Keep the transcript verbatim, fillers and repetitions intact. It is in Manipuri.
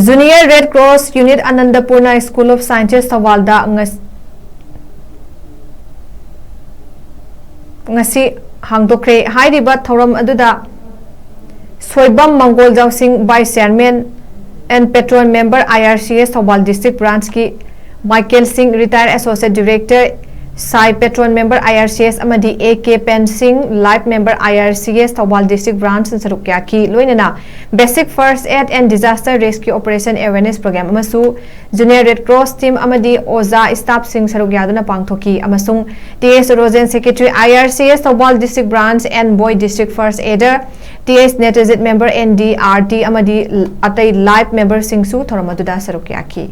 Junior Red Cross Unit Anandapurna School of Sciences ꯊꯧꯕꯥꯜꯗ ꯉꯁ- ꯉꯁꯤ ꯍꯥꯡꯗꯣꯛꯈ꯭ꯔꯦ꯫ ꯍꯥꯏꯔꯤꯕ ꯊꯧꯔꯝ ꯑꯗꯨꯗ ꯁꯣꯏꯕꯝ ꯃꯪꯒꯣꯜꯖꯥꯎ ꯁꯤꯡ, Vice Chairman and Patron Member, I R C S Thoubal District Branchꯀꯤ Michael Singh, Retired Associate Director, ꯁꯥꯏ Patron Member, I R C S ꯑꯃꯗꯤ A K ꯄꯦꯟ ꯁꯤꯡ, Life Member, I R C S Thoubal District Branchꯅ ꯁꯔꯨꯛ ꯌꯥꯈꯤ꯫ ꯂꯣꯏꯅꯅ Basic First Aid and Disaster Rescue Operation Awareness Program ꯑꯃꯁꯨ Junior Red Cross Team ꯑꯃꯗꯤ ꯑꯣꯖꯥ staff ꯁꯤꯡ ꯁꯔꯨꯛ ꯌꯥꯗꯨꯅ ꯄꯥꯡꯊꯣꯛꯈꯤ ꯑꯃꯁꯨꯡ T S ꯔꯣꯖꯦꯟ, Secretary, I R C S Thoubal District Branch and Boy District First Aider, T S ꯅꯦꯇ꯭ꯔꯖꯤꯠ, Member, N D R T ꯑꯃꯗꯤ ꯑꯇꯩ Life Member ꯁꯤꯡꯁꯨ ꯊꯧꯔꯝ ꯑꯗꯨꯗ ꯁꯔꯨꯛ ꯌꯥꯈꯤ꯫